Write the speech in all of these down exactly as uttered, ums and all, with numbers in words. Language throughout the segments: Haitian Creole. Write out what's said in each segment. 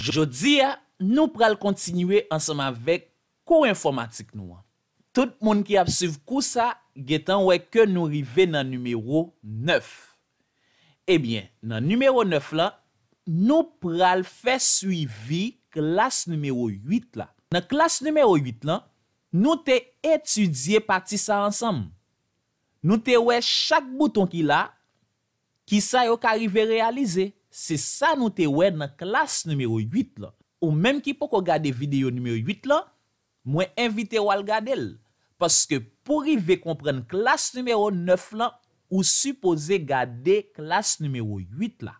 Jodi a, nou pral kontinye ansanm avèk kou enfòmatik nou an. Tout moun ki ap swiv kou sa gentan wè ke nou rive nan nimewo nèf. Ebyen, nan nimewo nèf lan, nou pral fè swivi klas nimewo uit la. Nan klas nimewo uit lan, nou te etidye pati sa ansanm. Nou te wè chak bouton ki la, kisa yo ka rive reyalize. Se sa nou te wè nan klas nimewo uit lan. Ou menm ki poko gade videyo nimewo uit lan, mwen envite w al gade l. Paske pou rive konprann klas nimewo nèf lan, ou sipoze gade klas nimewo uit la.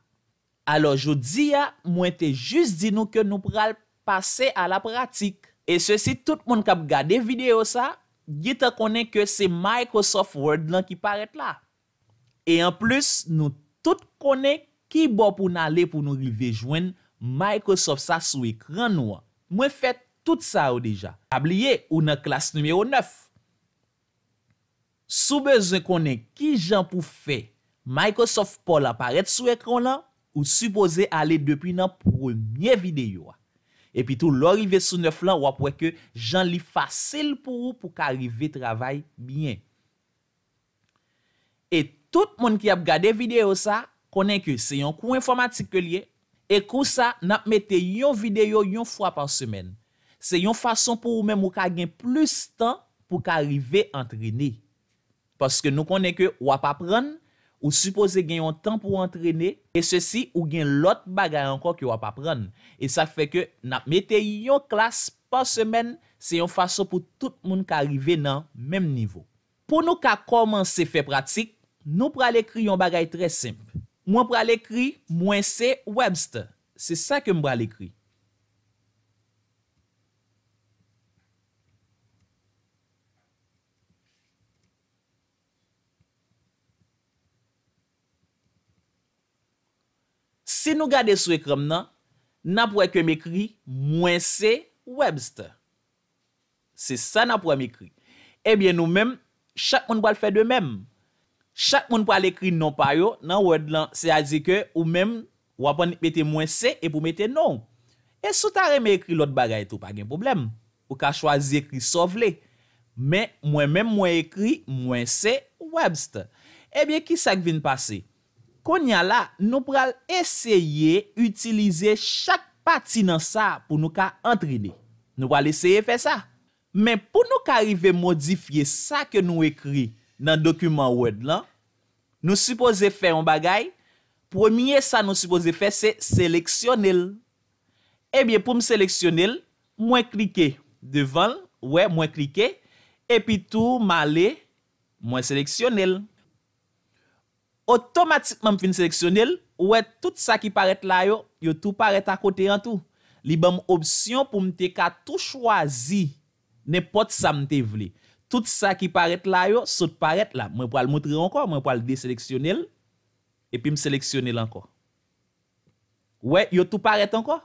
Alò, jodi a, mwen te jis di nou ke nou pral pase a la pratik. E sesi, tout moun k ap gade videyo sa, gentan konnen ke se Microsoft Word lan ki parèt la. E anplis, nou tout konnen ki bò pou n ale pou nou rive jwenn Microsoft sa sou ekran nou an. Mwen fè tout sa yo deja. Pa bliye, ou nan klas nimewo nèf. Si w bezwen konnen kijan pou fè Microsoft pa w la parèt sou ekran w lan, ou sipoze ale depi nan premye videyo a. Epi tou, lè w rive sou nèf lan, w ap wè ke jan li fasil pou ou pou ka rive travay byen. E tout moun ki ap gade videyo sa konnen ke se yon kou enfòmatik ke l ye. E kou sa, n ap mete yon videyo yon fwa pa semèn. Se yon fason pou ou menm ou ka gen plis tan pou ka rive antrene. Paske nou konnen ke w ap aprann, ou sipoze gen yon tan pou w antrene, e sesi, ou gen lòt bagay ankò ke w ap aprann. E sa k fè ke n ap mete yon klas pa semèn, se yon fason pou tout moun ka rive nan menm nivo. Pou nou ka kòmanse fè pratik, nou pral ekri yon bagay trè senp. Mwen pral ekri, "Mwen se Webster." Se sa ke m pral ekri. Si nou gade sou ekran m nan, n ap wè ke m ekri, "Mwen se Webster." Se sa n ap wè m ekri. Ebyen, nou menm, chak moun pral fè de menm. Chak moun pral ekri non pa yo nan Word lan, sètadi ke ou menm, w ap annik mete "Mwen se" epi w mete non w. E si w ta renmen ekri lòt bagay tou, pa gen pwoblèm. Ou ka chwazi ekri sa w vle. Men, mwen menm, mwen ekri, "Mwen se Webster." Ebyen, kisa k vin pase? Kounye a la, nou pral eseye itilize chak pati nan sa pou nou ka antrene. Nou pral eseye fè sa. Men pou nou ka rive modifye sa ke nou ekri nan dokiman Word lan, nou sipoze fè yon bagay. Premye sa nou sipoze fè, se seleksyone l. Ebyen, pou m seleksyone l, mwen klike devan l, wè, mwen klike, epi tou m ale, mwen seleksyone l. Otomatikman m fin seleksyone l, ou wè tout sa ki parèt la yo, yo tou parèt akote an tou. Li ban m opsyon pou m te ka tou chwazi nenpòt sa m te vle. Tout sa ki parèt la yo sot parèt la. Mwen pral montre w ankò, mwen pral deseleksyone l, epi m seleksyone l ankò. Wè, yo tou parèt ankò.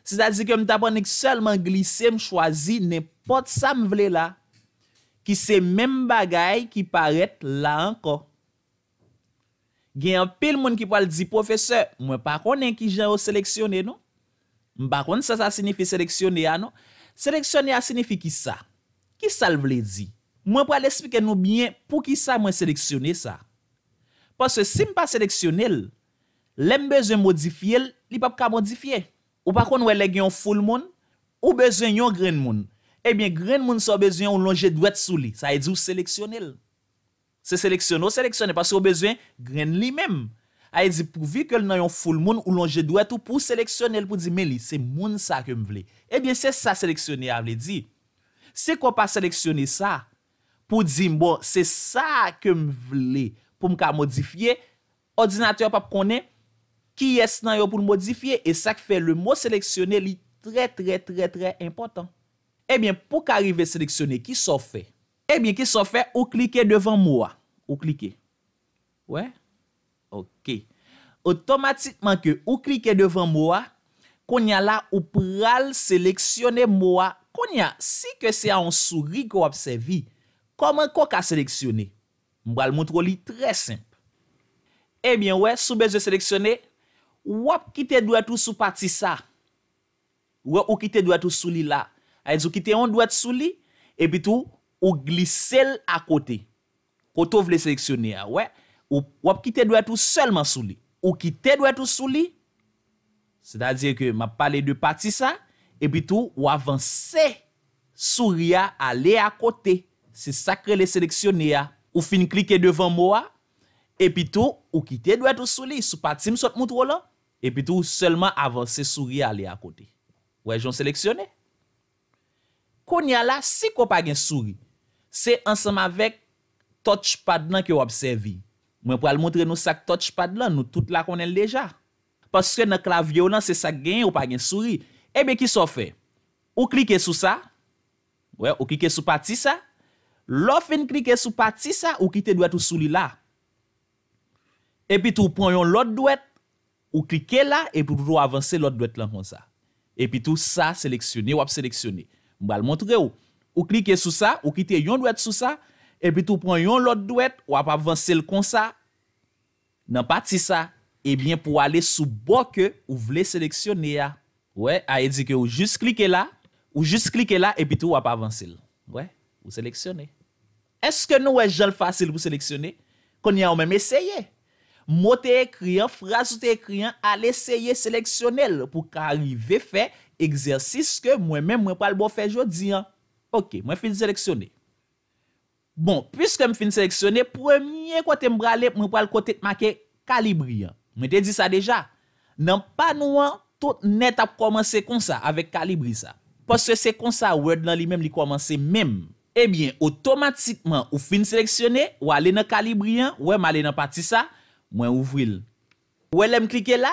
Sètadi ke m t ap annik sèlman glise, m chwazi nenpòt sa m vle la, ki se menm bagay ki parèt la ankò. Gen anpil moun ki pral di, "Pwofesè, mwen pa konnen kijan yo seleksyone, non. M pa konn sa sa siyifi seleksyone a, non." Seleksyone a siyifi kisa? Kisa l vle di? Mwen pral esplike nou byen poukisa mwen seleksyone sa. Paske si m pa seleksyone l, lè m bezwen modifye l, li p ap ka modifye. Ou pa konn wè lè gen yon foul moun, ou bezwen yon grenn moun. Ebyen, grenn moun sa w bezwen, ou lonje dwèt sou li. Sa vle di ou seleksyone l. Se seleksyone, ou seleksyone, paske ou bezwen grenn li menm. Sa vle di, pouvi ke l nan yon foul moun, ou lonje dwèt ou pou w seleksyone l, pou di, "Men li, se moun sa ke m vle." Ebyen, se sa seleksyone a vle di. Si ke w pa seleksyone sa, pou di, "Bon, se sa ke m vle pou m ka modifye," òdinatè a p ap konnen kiyès nan yo pou l modifye. E sa k fè le mo seleksyone, li trè, trè, trè, trè enpòtan. Ebyen, pou ka rive seleksyone, kisa w fè? Ebyen, kisa w fè? Ou klike devan mo a. Ou klike. Wè? Ok. Otomatikman ke ou klike devan mo a, kounye a la, ou pral seleksyone mo a. Kounye a, si ke se a yon souri ke w ap sèvi, kòman ke w ka seleksyone? M pral montre w li trè senp. Ebyen, wè, si w bezwen seleksyone, w ap kite dwèt ou sou pati sa. Ou wè, ou kite dwèt ou sou li la. Sa vle di ou kite yon dwèt sou li, epi tou, ou glise l akote. Kote w vle seleksyone a, ou wè. Ou, w ap kite dwèt ou sèlman sou li. Ou kite dwèt ou sou li, sètadi ke m ap pale de pati sa, epi tou, ou avanse souri a ale akote. Se sa k rele seleksyone a. Ou fin klike devan mo a, epi tou, ou kite dwèt ou sou li, sou pati m sot montre w lan, epi tou, ou sèlman avanse souri a ale akote. Ou wè jan w seleksyone? Kounye a la, si ke w pa gen souri, se ansanm avèk touchpad lan ke w ap sèvi. Mwen pral montre nou sa k touchpad lan, nou tout la konnen l deja. Paske nan klavye w lan, se sa k genyen, ou pa gen souri. Ebyen, kisa w fè? Ou klike sou sa. Wè, ou klike sou pati sa. Lè w fin klike sou pati sa, ou kite dwèt ou sou li la. Epi tou, ou pran yon lòt dwèt, ou klike la, epi tou, ou avanse lòt dwèt lan konsa. Epi tou, sa seleksyone, w ap seleksyone. M pral montre w. Ou klike sou sa, ou kite yon dwèt sou sa, epi tou, ou pran yon lòt dwèt, w ap avanse l konsa. Nan pati sa, ebyen, pou w ale sou bò ke ou vle seleksyone a. Wè, sa vle di ke ou jis klike la, ou jis klike la, epi tou w ap avanse l. Wè, ou seleksyone. Èske nou wè jan l fasil pou seleksyone? Kounye a ou menm eseye. Mo te ekri an, fraz ou te ekri an, al eseye seleksyone l pou w ka rive fè egzèsis ke mwen menm mwen pral ba w fè jodi an. Oke, mwen fin seleksyone. Bon, piske m fin seleksyone, premye kote m prale, mwen pral kote k make kalibri an. Mwen te di sa deja. Nan pa nou an, tout nèt ap kòmanse konsa, avèk kalibri sa. Paske se konsa Word lan li menm li kòmanse menm. Ebyen, otomatikman, ou fin seleksyone, ou ale nan kalibri an, ou wè m ale nan pati sa, mwen ouvri l. Ou wè lè m klike la,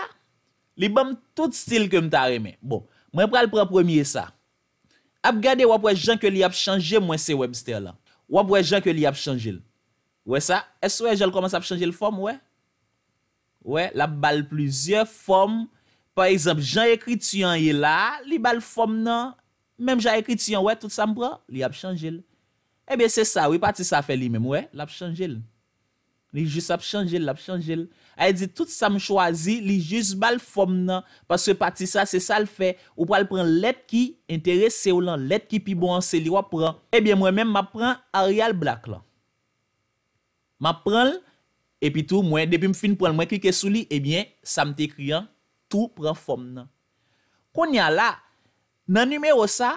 li ban m tout stil ke m ta renmen. Bon, mwen pral pran premye sa. Ap gade, w ap wè jan ke li ap chanje, mwen se Webster lan. W ap wè jan ke li ap chanje l. Ou wè sa? Èske w wè jan l kòmanse ap chanje l fòm, ou wè? Ou wè, l ap ba l plizyè fòm. Pa egzanp, jan ekriti an ye la, li ba l fòm nan. Menm jan ekriti an, ou wè, tout sa m pran, li ap chanje l. Ebyen, se sa, wi, pati sa fè li menm, ou wè, l ap chanje l. Li jis ap chanje l, l ap chanje l. Sa vle di, tout sa m chwazi, li jis ba l fòm nan. Paske pati sa, se sa l fè. Ou pral pran lèt ki enterese w lan, lèt ki pi bon an, se li w ap pran. Ebyen, mwen menm, m ap pran Arial Black lan. M ap pran l, epi tou, mwen, depi m fin pran l, mwen klike sou li, ebyen, sa m te ekri an, tou pran fòm nan. Kounye a la, nan nimewo sa,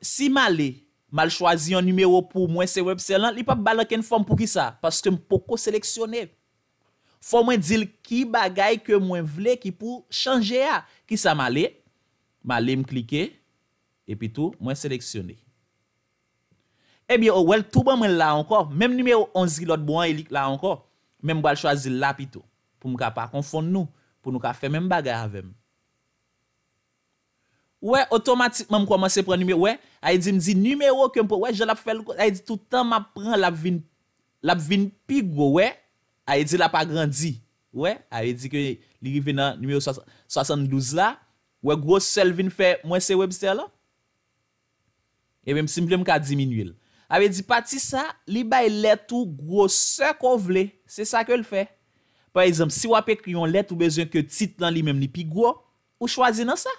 si m ale, m al chwazi yon nimewo pou mwen se Webster lan, li p ap ba l okenn fòm. Poukisa? Paske m poko seleksyone. Fò mwen di l ki bagay ke mwen vle ki pou chanje a. Kisa m ale? M ale, m klike, epi tou, mwen seleksyone. Ebyen, ou wè l tou ban mwen l la ankò. Menm nimewo onz ki lòt bò an, e li k la ankò. Men m pral chwazi l la pito, pou m ka pa konfonn nou, pou nou ka fè menm bagay avè m. Ou wè, otomatikman, m kòmanse pran nimewo. Wè, sa vle di, m di nimewo ke m pran. Wè, jan l ap fè l, sa vle di, tout tan m ap pran, l ap vin, l ap vin pi gwo, wè. Sa vle di, l ap agrandi. Wè, sa vle di ke li rive nan nimewo swasann, swasanndouz la. Wè, gwosè l vin fè, mwen se Webster lan. Ebyen, si m vle, m ka diminye l. Sa vle di, pati sa, li bay lèt ou gwosè ke w vle. Se sa ke l fè. Pa egzanp, si w ap ekri yon lèt, ou bezwen ke tit lan li menm li pi gwo, ou chwazi nan sa.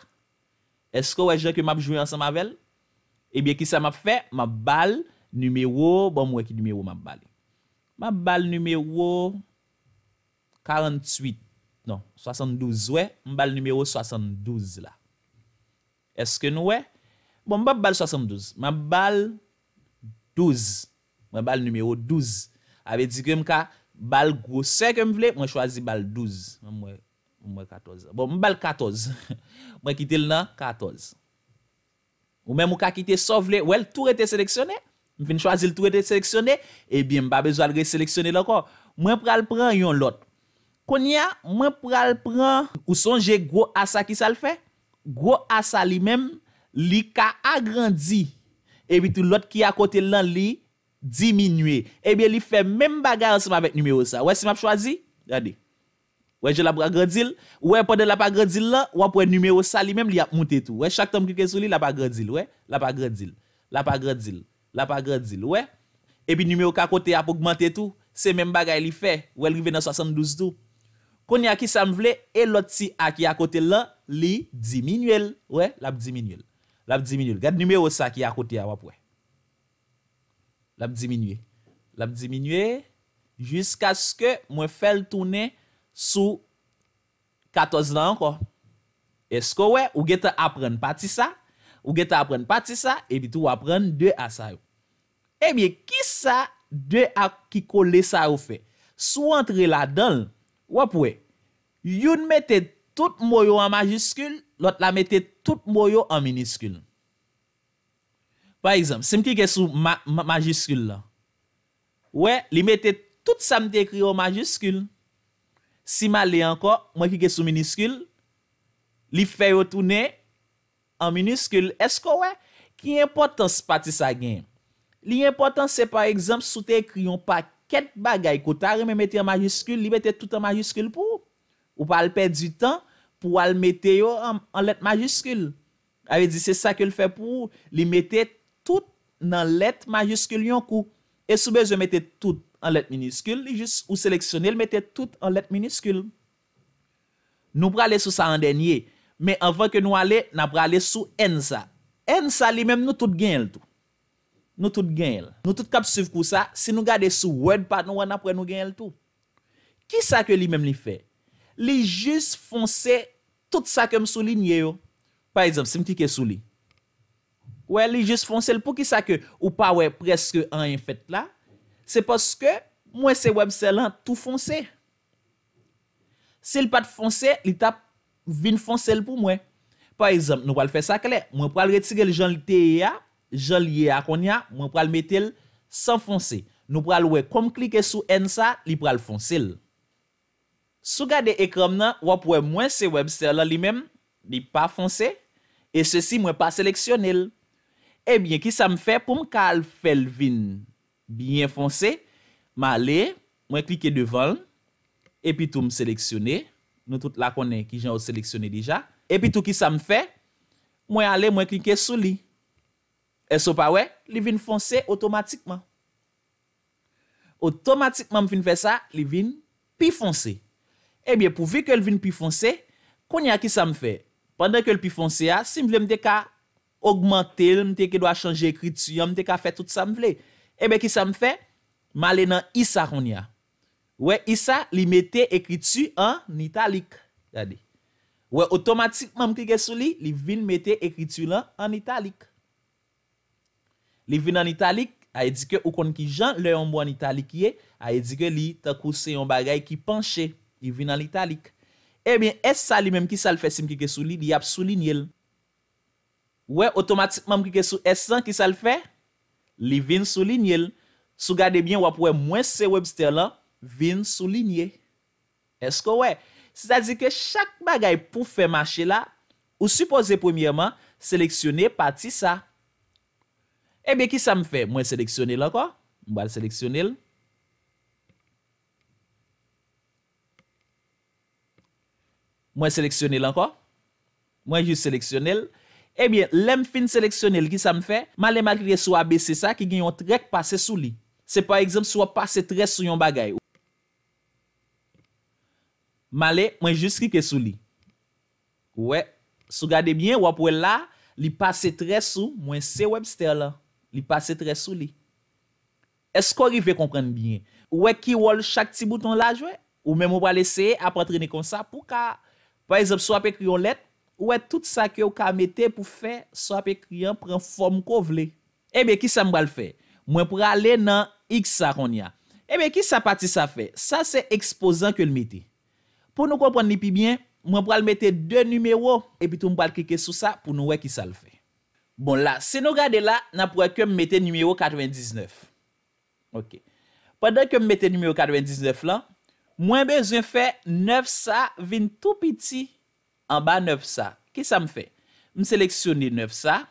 Èske w wè jan ke m ap jwe ansanm avè l? Ebyen, kisa m ap fè? M ap ba l nimewo, ban m wè ki nimewo m ap ba li. M ap ba l nimewo karanntuit, non, swasanndouz, wè, m ba l nimewo swasanndouz la. Èske nou wè? Bon, m p ap ba l swasanndouz, m ap ba l douz. Mwen ba l nimewo douz. Sa vle di ke m ka ba l gwosè ke m vle, mwen chwazi ba l douz. Ban m wè, ban m wè katòz. Bon, m ba l katòz. Mwen kite l nan katòz. Ou menm ou ka kite sa w vle. Wè l tou rete seleksyone. M fin chwazi l tou rete seleksyone. Ebyen, m pa bezwen al reseleksyone l ankò. Mwen pral pran yon lòt. Kounye a, mwen pral pran, ou sonje gwo A sa kisa l fè? Gwo A sa li menm, li ka agrandi. Epi tou lòt ki akote l lan, li diminye. Ebyen, li fè menm bagay ansanm avèk nimewo sa. Wè si m ap chwazi? Gade. Wè jan l ap agrandi l? Ou wè pandan l ap agrandi l lan, w ap wè nimewo sa li menm, li ap moute tou. Wè chak tan m klike sou li, l ap agrandi l. Wè, l ap agrandi l. L ap agrandi l. L ap agrandi l. Wè? Epi nimewo k akote ap ogmante tou. Se menm bagay li fè. Wè l rive nan swasanndouz tou. Kounye a kisa m vle? E lòt ti A ki akote l lan, li diminye l. Wè, l ap diminye l. L ap diminye l. Gad nimewo sa ki akote a, w ap wè. L ap diminye. L ap diminye jiskaske mwen fè l tounen sou katòz lan ankò. Èske w wè, ou gentan aprann pati sa, ou gentan aprann pati sa, epi tou w aprann de a sa yo. Ebyen, kisa de a ki kole sa yo fè? Si w antre ladan l, w ap wè, youn mete tout mo yo an majiskil, lòt la mete tout mo yo an miniskil. Pa egzanp, si m klike sou ma, ma, majiskil lan, wè, li mete tout sa m te ekri yo an majiskil. Si m ale ankò, mwen klike sou miniskil, li fè yo tounen an miniskil. Èske w wè ki enpòtans pati sa genyen? Li enpòtan se pa egzanp si w te ekri yon pakèt bagay ke w ta renmen mete an majiskil, li mete tout an majiskil pou ou. Ou pa al pèdi tan pou w al mete yo an, an lèt majiskil. Sa vle di se sa ke l fè pou ou, li mete tout nan lèt majiskil yon kou. E si w bezwen mete tout an lèt miniskil, li jis ou seleksyone l, mete tout an lèt miniskil. Nou prale sou sa an dènye, men anvan ke nou ale, n a prale sou N sa. N sa li menm nou tout genyen l tou. Nou tout genyen l. Nou tout k ap swiv kou sa, si nou gade sou Word pa nou an, n ap wè nou genyen l tou. Kisa ke li menm li fè? Li jis fonse tout sa ke m soulinye yo. Pa egzanp, si m klike sou li. Wè, li jis fonse l. Poukisa ke ou pa wè prèske anyen fèt la? Se paske mwen se Webster lan tou fonse. Si l pa t fonse, li t ap vin fonse l pou mwen. Pa egzanp, nou pral fè sa klè. Mwen pral retire l jan l te ye a, jan l ye a kounye a, mwen pral mete l san fonse. Nou pral wè kòm klike sou N sa, li pral fonse l. Si w gade ekran m nan, w ap wè mwen se Webster lan li menm, li pa fonse, e sesi mwen pa seleksyone l. Ebyen, kisa m fè pou m ka al fè l vin byen fonse? M ale, mwen klike devan l, epi tou m seleksyone. Nou tout la konnen kijan yo seleksyone deja. Epi tou kisa m fè? Mwen ale, mwen klike sou li. Èske w pa wè? Li vin fonse otomatikman. Otomatikman m fin fè sa, li vin pi fonse. Ebyen, pouvi ke l vin pi fonse, kounye a kisa m fè? Pandan ke l pi fonse a, si m vle m te ka ogmante l, m te gen dwa chanje ekriti an, m te ka fè tout sa m vle. Ebyen, kisa m fè? M ale nan I sa kounye a. Wè I sa, li mete ekriti an italik. Gade. Wè, otomatikman m klike sou li, li vin mete ekriti lan an italik. Li vin an italik, sa vle di ke ou konn kijan lè yon mo an italik ye, sa vle di ke li tankou se yon bagay ki panche, li vin an italik. Ebyen, S sa li menm, kisa l fè si m klike sou li? Li ap soulinye l. Wè, otomatikman m klike sou S lan, kisa l fè? Li vin soulinye l. Si w gade byen, w ap wè mwen se Webster lan vin soulinye. Èske w wè? Sètadi ke chak bagay pou fè mache la, ou sipoze premyèman seleksyone pati sa. Ebyen, kisa m fè? Mwen seleksyone l ankò. M pral seleksyone l. Mwen seleksyone l ankò. Mwen jis seleksyone l. Ebyen, lè m fin seleksyone l, kisa m fè? M ale m al klike sou A B C sa ki gen yon trè k pase sou li. Se pa egzanp si w ap pase trè sou yon bagay. M ale, mwen jis klike sou li. Ou wè, si w gade byen, w ap wè la, li pase trè sou mwen se Webster lan. Li pase trè sou li. Èske w rive konprann byen? Ou wè ki wòl chak ti bouton la jwe? Ou menm ou pral eseye ap antrene konsa pou w ka, pa egzanp, si w ap ekri yon lèt, ou wè tout sa ke w ka mete pou fè sa w ap ekri an pran fòm ke w vle. Ebyen, kisa m pral fè? Mwen prale nan X sa kounye a. Ebyen, kisa pati sa fè? Sa se ekspozan ke l mete. Pou nou konprann li pi byen, mwen pral mete de nimewo, epi tou m pral klike sou sa pou nou wè kisa l fè. Bon, la, si nou gade la, n ap wè ke m mete nimewo katrevendiznèf. Ok. Pandan ke m mete nimewo katrevendiznèf lan, mwen bezwen fè nèf sa vin tou piti anba nèf sa. Kisa m fè? M seleksyone nèf sa.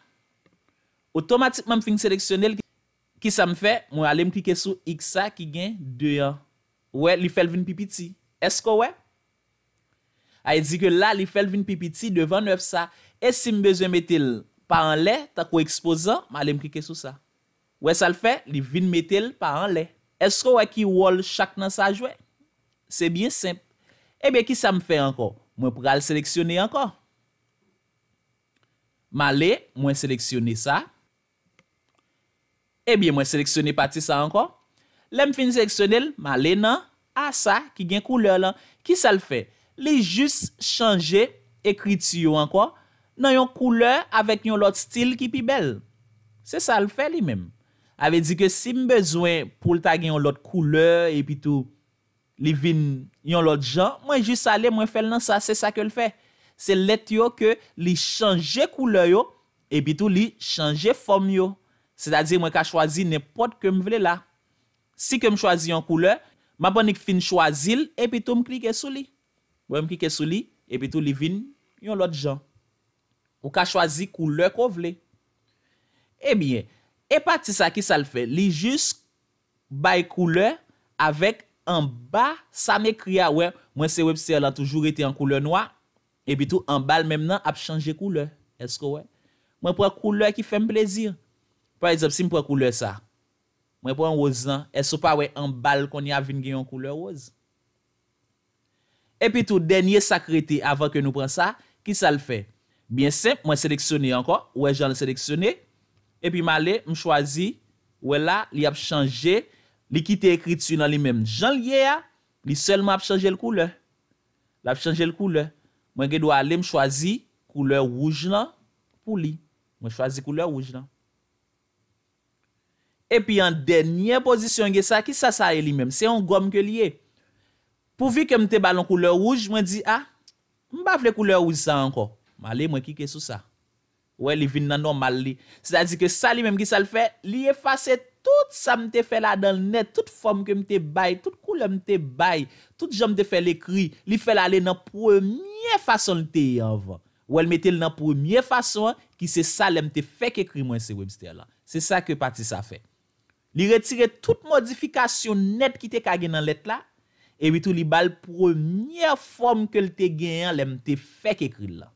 Otomatikman, m fin seleksyone l. Kisa m fè? Mwen ale, m klike sou X sa ki gen de an. Ou wè, li fè l vin pi piti. Èske w wè? Sa vle di ke la, li fè l vin pi piti devan nèf sa. E si m bezwen mete l pa anlè, tankou ekspozan, m ale m klike sou sa. Wè sa l fè? Li vin mete l pa anlè. Èske w wè ki wòl chak nan sa jwe? Se byen senp. Ebyen, kisa m fè ankò? Mwen pral seleksyone ankò. M ale, mwen seleksyone sa. Ebyen, mwen seleksyone pati sa ankò. Lè m fin seleksyone l, m ale nan a sa ki gen koulè lan. Kisa l fè? Li jis chanje ekriti yo ankò nan yon koulè avèk yon lòt stil ki pi bèl. Se sa l fè li menm. Sa vle di ke si m bezwen pou l ta gen yon lòt koulè epi tou li vin yon lòt jan, mwen jis ale, mwen fè l nan sa, se sa ke l fè. Se lèt yo ke li chanje koulè yo, epi tou li chanje fòm yo. Sètadi mwen ka chwazi nenpòt ke m vle la. Si ke m chwazi yon koulè, m ap annik fin chwazi l, epi tou m klike sou li. Wè, m klike sou li, epi tou li vin yon lòt jan. Ou ka chwazi koulè ke w vle. Ebyen, e pati sa, kisa l fè? Li jis bay koulè avèk anba sa m ekri a. Wè, mwen se Webster lan toujou rete an koulè nwa, epi tou anba l menm nan ap chanje koulè. Èske w wè? Mwen pran koulè ki fè m plezi. Pa egzanp, si m pran koulè sa, mwen pran woz lan, èske w pa wè anba l kounye a vin gen yon koulè woz? Epi tou, dènye sa k rete avan ke nou pran sa, kisa l fè? Byen senp, mwen seleksyone ankò, ou wè jan l seleksyone. Epi m ale, m chwazi, ou wè la, li ap chanje, li kite ekriti lan li menm jan l ye a, li sèlman ap chanje l koulè. L ap chanje l koulè. Mwen gen dwa ale, m chwazi koulè wouj lan pou li. Mwen chwazi koulè wouj lan. Epi an dènye pozisyon gen sa, kisa sa ye li menm? Se yon gòm ke li ye. Pouvi ke m te ba l yon koulè wouj, mwen di, a, m pa vle koulè wouj sa ankò. M ale, mwen klike sou sa. Ou wè, li vin nan nòmal li. Sètadi ke sa li menm, kisa l fè? Li efase tout sa m te fè ladan l nèt, tout fòm ke m te bay, tout koulè m te bay, tout jan m te fè l ekri, li fè l ale nan premye fason l te ye anvan. Ou wè, l mete l nan premye fason an, ki se sa lè m te fèk ekri mwen se Webster lan. Se sa ke pati sa fè. Li retire tout modifikasyon nèt ki te ka gen nan lèt la, epi tou li ba l premye fòm ke l te genyen an lè m te fèk ekri l lan.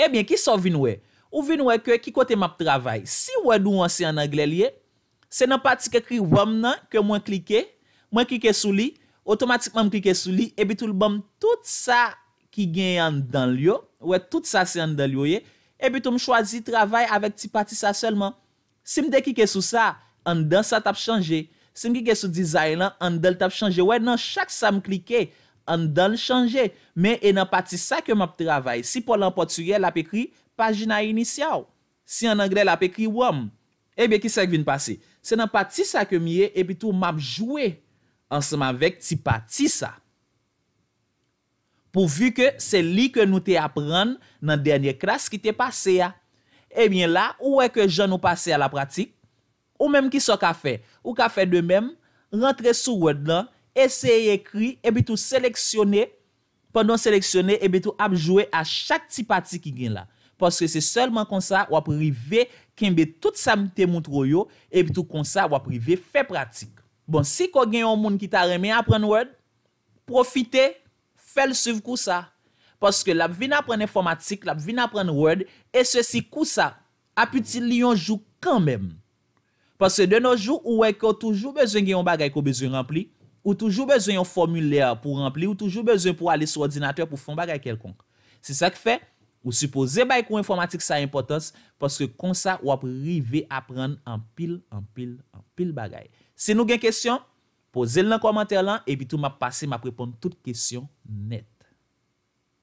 Ebyen, kisa w vin wè? Ou vin wè ke ki kote m ap travay. Si Word ou an se ann anglè l ye, se nan pati k ekri Home nan ke mwen klike, mwen klike sou li, otomatikman m klike sou li, epi tou l ban m tout sa ki gen anndan l yo. Ou wè, tout sa se anndan l yo ye. Epi tou m chwazi travay avèk ti pati sa sèlman. Si m te klike sou sa, anndan sa t ap chanje. Si m klike sou design lan, anndan l t ap chanje. Ou wè, nan chak sa m klike, anndan l chanje. Men e nan pati sa ke m ap travay. Si pa w lan pòtiyè, l ap ekri pajina inisyal. Si ann anglè, l ap ekri Home. Ebyen, kisa k vin pase? Se nan pati sa ke m ye, epi tou m ap jwe ansanm avèk ti pati sa. Pouvi ke se li ke nou te aprann nan dènye klas ki te pase a. Ebyen la, ou wè ke jan nou pase a la pratik, ou menm kisa w ka fè? Ou ka fè de menm, rantre sou Word lan, eseye ekri, epi tou seleksyone, pandan w seleksyone, epi tou ap jwe a chak ti pati ki gen la. Paske se sèlman konsa w ap rive kenbe tout sa m te moutre w yo, epi tou konsa w ap rive fè pratik. Bon, si ke w gen yon moun ki ta renmen aprann Word, pwofite, fè l swiv kou sa. Paske l ap vin aprann enfòmatik, l ap vin aprann Word, e sesi kou sa ap itil li yon jou kanmenm. Paske de nos jours, ou wè ke w toujou bezwen gen yon bagay ke w bezwen ranpli, ou toujou bezwen yon fòmilè pou ranpli, ou toujou bezwen pou ale sou òdinatè pou fè yon bagay kèlkonk. Se sa k fè, ou sipoze bay kou enfòmatik sa enpòtans, paske konsa w ap rive aprann anpil, anpil, anpil bagay. Si nou gen kesyon, poze l nan kòmantè lan, epi tou m ap pase, m ap reponn tout kesyon nèt.